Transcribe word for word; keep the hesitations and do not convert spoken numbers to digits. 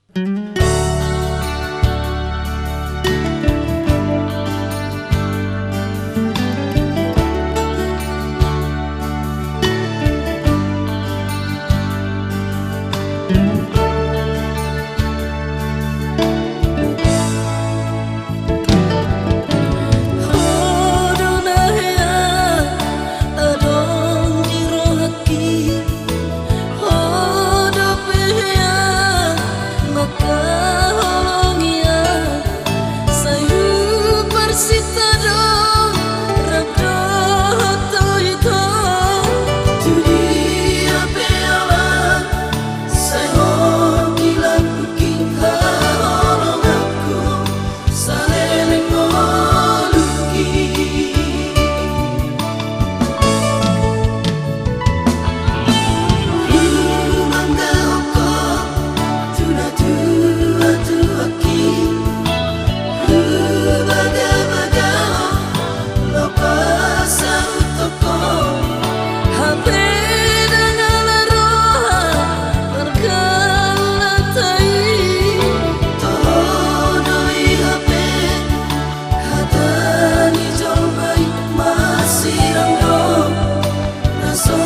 Ho do na hea adong di rohangki, ho dope hea mangkaholongi ahu, sai huparsinta do rap dohot ho ito. Tu dia pe ahu, sai ho di lambungki haholonganku. Saleleng ngolungki. Humanggaon ho tu natuatuangki. Hubagabaga ho laho pasaut ho. Hape ndang ala roha markaulanta i. Toho do i hape hata ni jolma i, masirang do na so